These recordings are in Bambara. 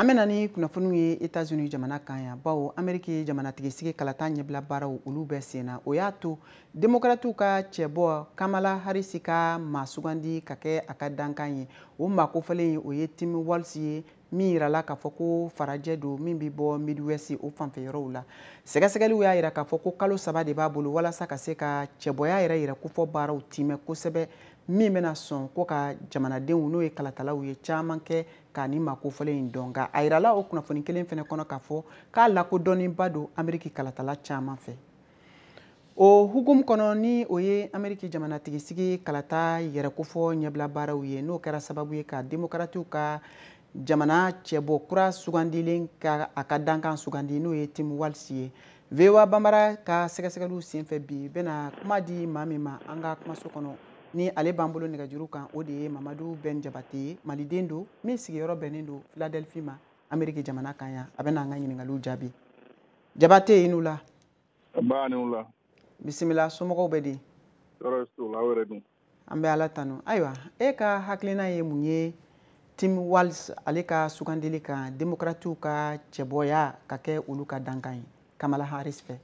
An bɛna ni kunnafoniw ye États-Unis jamana kan yan, bawo Amérique jamanatigisigi kalata ɲɛbila baaraw olu bɛ sen na. O y'a to démocratiw ka cɛbɔ Kamala Harris ka maa sugandi ka kɛ a ka dankan ye. O maa kofɔlen o ye Tim Walz ye, min yirala k'a fɔ ko farajɛ don min bɛ bɔ Midwest o fanfɛ yɔrɔw la. Sɛgɛsɛgɛliw y'a yira k'a fɔ ko kalo 3 de b'a bolo walasa ka se ka cɛbɔya yɛrɛ yɛrɛ kofɔ baaraw timɛ kosɛbɛ, min bɛna sɔn ko ka jamanadenw n'o ye kalatalaw ye caman kɛ k'a ni maa kofɔlen in dɔn. Nka a yirala o kunnafoni kelen fɛnɛ kɔnɔ k'a fɔ k'a lakodɔnnenba don Ameriki kalatala caman fɛ. O hukumu kɔnɔ, ni o ye Ameriki jamanatigisigi kalata yɛrɛ kofɔ ɲɛbila baaraw ye, n'o kɛra sababu ye ka démocratiw ka jamana cɛbɔ kura sugandilen ka a ka dankan sugandi, n'o ye Tim Walz ye. VOA Bambara ka sɛgɛsɛgɛliw senfɛ bi bɛna kuma di maa min ma an ka kumaso kɔnɔ, ni ale b'an bolo nɛgɛjuru kan, o de ye Mamadu Ben Jabate ye, maliden don min sigiyɔrɔ bɛnnen don Philadelphie ma, Ameriki jamana kan yan. A bɛna an ka ɲininkaliw jaabi. Jabate, i n'u la. Ba ni wula. Bisimila, somɔgɔw bɛ di? Tɔɔrɔ t'u la, aw yɛrɛ dun? An bɛ Ala tanu. Ayiwa, e ka hakilina ye mun ye Tim Walz ale ka sugandili kan, démocratiw ka cɛbɔya ka kɛ olu ka dankan ye Kamala Harris fɛ?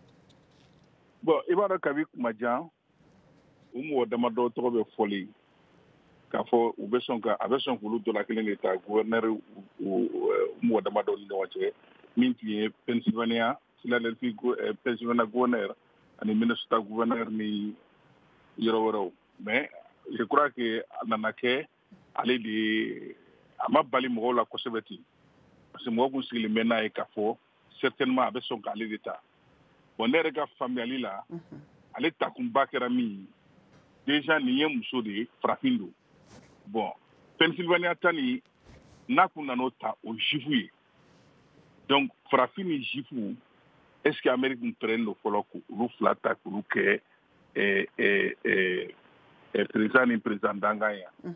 Bon, i b'a dɔn, kabi kuma jan, u mɔgɔ damadɔ tɔgɔ bɛ fɔli k'a fɔ u bɛ sɔn ka a bɛ sɔn k'olu dɔ la kelen de ta gouverneur, mɔgɔ damadɔ ni ɲɔgɔn cɛ, min tun ye Pennsylvania, Philadelphie, Pennsylvania gouverneur ani Minnesota gouverneur ni yɔrɔ wɛrɛw. Mais je crois que a nana kɛ ale de ye. A ma bali mɔgɔw la kosɛbɛ ten, parce que mɔgɔw kun sigilen bɛ n'a ye k'a fɔ certainement a bɛ sɔn k'ale de ta. Bon, ne yɛrɛ ka faamuyali la, ale takunba kɛra min ye, déjà nin ye muso de ye, farafin don. Bon, Pennsylvania ta nin, n'a kun nan'o ta, o juif ye. Donc farafin ni juif, est ce que Amérique kun pɛrɛn don fɔlɔ k'olu fila ta k'olu kɛ président ni président dankan ye?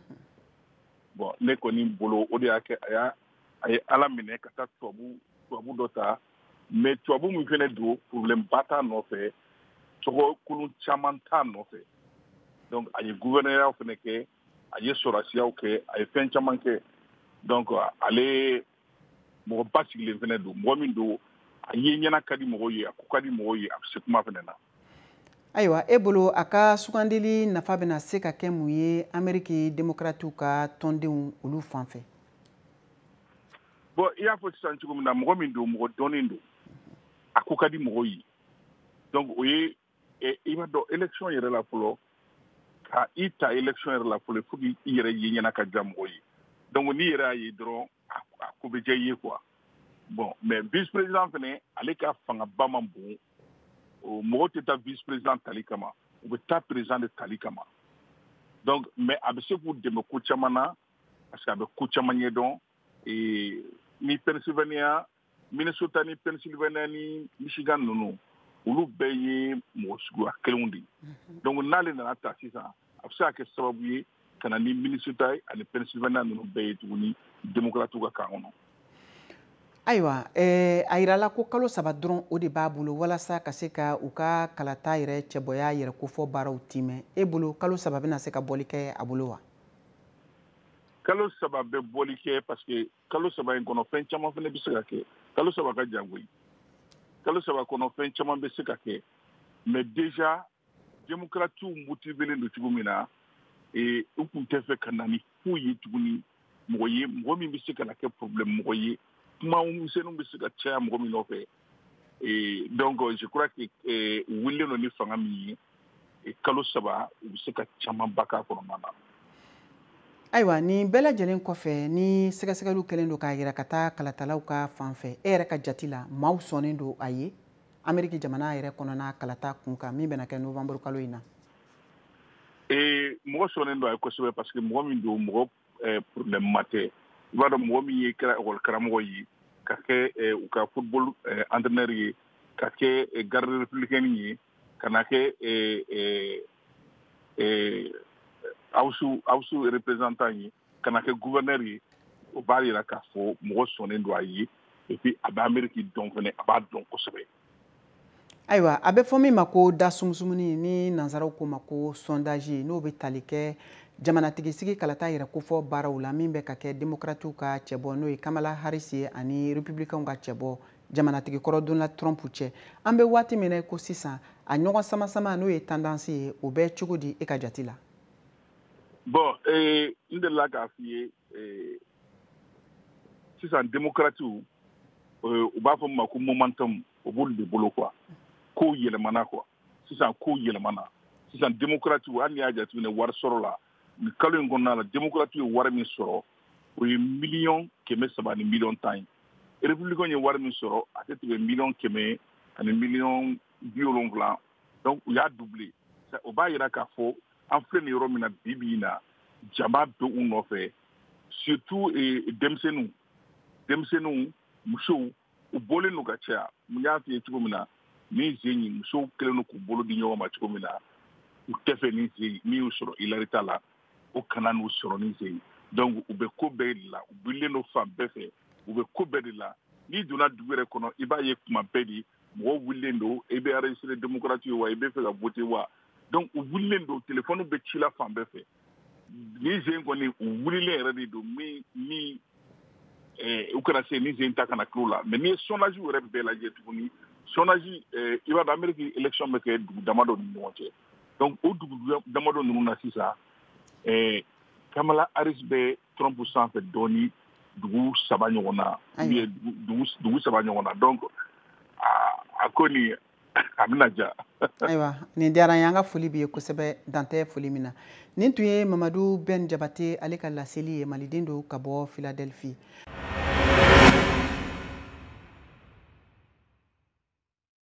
Bon, ne kɔni bolo, o de y'a kɛ a y'a a ye Ala minɛ ka taa tubabu dɔ ta. Mais tubabu min fɛnɛ don, problème ba t'a nɔfɛ, tɔgɔ kolon caman t'a nɔfɛ. Donc a ye gouverneur fɛnɛ kɛ, a ye sɔrɔsiyaw kɛ, a ye fɛn caman kɛ. Donc ale mɔgɔ basigilen fɛnɛ don, mɔgɔ min don, a ye ɲɛna ka di mɔgɔw ye, a ko ka di mɔgɔw ye, a bɛ se kuma fɛnɛ na. Ayiwa, e bolo, a ka sugandili nafa bɛna se ka kɛ mun ye Ameriki démocratiw ka tɔndenw olu fan fɛ? Bon, i y'a fɔ sisan cogo min na, mɔgɔ min don, mɔgɔ dɔnnen don, a ko ka di mɔgɔw ye. Donc o ye, i b'a dɔn, élection yɛrɛ la fɔlɔ, ka i ta élection yɛrɛ la fɔlɔ, il faut k'i yɛrɛ ye ɲɛna ka diya mɔgɔw ye. Donc n'i yɛrɛ y'a ye dɔrɔn, a ko bɛ diya i ye quoi. Bon, mais vice président fɛnɛ, ale ka fangaba man bon. Mɔgɔw tɛ taa vice président tali kama, u bɛ taa président de tali kama. Donc mais a bɛ se k'u dɛmɛ ko caman na, parce que a bɛ ko caman ɲɛdɔn. Ni Pennsylvania, Minnesota ni Pennsylvania ni Michigan ninnu, olu bɛɛ ye mɔgɔ suguya kelenw de ye. Donc n'ale nana ta sisan, a bɛ se ka kɛ sababu ye ka na ni Minnesota ani Pennsylvania ninnu bɛɛ ye tuguni démocrates ka kan kɔnɔ. Ayiwa, a yirala ko kalo 3 dɔrɔn o de b'a bolo walasa ka se ka u ka kalata yɛrɛ cɛbɔya yɛrɛ kofɔ baaraw timɛ. E bolo, kalo 3 bɛna se ka bɔli kɛ a bolo wa? Kalo 3 bɛ bɔli kɛ, parce que kalo 3 in kɔnɔ, fɛn caman fɛnɛ bɛ se ka kɛ. Kalo 3 ka jan koyi. Kalo 3 kɔnɔ, fɛn caman bɛ se ka kɛ. Mais déjà démocrates motivélen don cogo min na, u kun tɛ fɛ ka na ni foyi ye tuguni, mɔgɔ ye, mɔgɔ min bɛ se ka na kɛ problème mɔgɔ ye, kuma misɛnninw bɛ se ka caya mɔgɔ min nɔfɛ. Donc je crois que u wulilen don ni fanga min ye, kalo 3, u bɛ se ka camanba k'a kɔnɔna na. Ayiwa, nin bɛɛ lajɛlen kɔfɛ, ni sɛgɛsɛgɛliw kɛlen don k'a yira ka taa kalatalaw ka fan fɛ, e yɛrɛ ka jati la, maaw sɔnnen don a ye Ameriki jamana yɛrɛ kɔnɔna kalata kun kan min bɛna kɛ novembre kalo in na? Mɔgɔ sɔnnen don a ye kosɛbɛ, parce que mɔgɔ min don, mɔgɔ problème ma tɛ. I b'a dɔn, mɔgɔ min ye kɛra école karamɔgɔ ye, ka kɛ u ka football entraîneur ye, ka kɛ garde républicaine ye, ka na kɛ House représentant ye, ka na kɛ gouverneur ye, o b'a yira k'a fɔ mɔgɔ sɔnnen don a ye. Et puis a bɛ Amérique dɔn fɛnɛ, a b'a dɔn kosɛbɛ. Ayiwa, a bɛ fɔ min ma ko da sumusumuni, ni nansaraw ko ma ko sondage, n'o bɛ tali kɛ Jamanatigisigi kalata yɛrɛ kofɔ baaraw la min bɛ ka kɛ Demokratiw ka cɛbɔ, n'o ye Kamala Harris ye, ani Republicainw ka cɛbɔ, jamanatigi kɔrɔ Donald Trump cɛ. An bɛ waati min na ko sisan, a ɲɔgɔn sama-sama, n'o ye tendance ye, o bɛ cogo di e ka jate la? Bon, n delila k'a f'i ye, sisan Démocratiw, u b'a fɔ min ma ko momentum, o b'olu de bolo quoi. Kow yɛlɛmana quoi, sisan kow yɛlɛmana. Sisan Démocratiw, hali n'i y'a jateminɛ wari sɔrɔ la nin kalo in kɔnɔna la, Démocratiw ye wari min sɔrɔ, o ye 300 miliyɔn 10 miliyɔn ye. Républicain ye wari min sɔrɔ, a tɛ tɛmɛ 170 miliyɔn. Donc u y'a doublé. O b'a yira k'a fɔ an filɛ nin yɔrɔ min na bi bi in na, jama bɛ u nɔfɛ, surtout denmisɛnninw, denmisɛnninw, musow, u bɔlen don ka caya. Mun y'a f'i ye cogo min na, ni sen in, musow kɛlen don k'u bolo di ɲɔgɔn ma cogo min na, u tɛ fɛ ni sen min y'u sɔrɔ Hillary ta la, o kana n'u sɔrɔ ni sen. Donc u bɛ ko bɛɛ de la, u wulilen don fan bɛɛ fɛ, u bɛ ko bɛɛ de la. N'i donna dugu yɛrɛ kɔnɔ, i b'a ye kuma bɛɛ de mɔgɔw wulilen don: i bɛ enregistré Démocrate ye wa, i bɛ fɛ ka voter wa? Donc u wulilen don, téléphone bɛ ci la fan bɛɛ fɛ. Ni sen kɔni, u wulilen yɛrɛ de don min u kana se ni sen ta kana k'u la. Mais n'i ye sondage yɛrɛ bɛɛ lajɛ tuguni, sondage, i b'a dɔn Amérique élection bɛ kɛ dugu damadɔ ni ɲɔgɔn cɛ. Donc o dugu damadɔ ninnu na sisan, Kamala Harris bɛ Trump sanfɛ dɔɔni, dugu saba ɲɔgɔn na ou bien dugu saba ɲɔgɔn na. Donc a ko nin a bɛna ja. Ayiwa, nin diyara n ye. An ka foli b'i ye kosɛbɛ, dantɛ foli min na. Nin tun ye Mamadu Ben Jabate, ale ka laseli ye. Maliden don ka bɔ Philadelphie.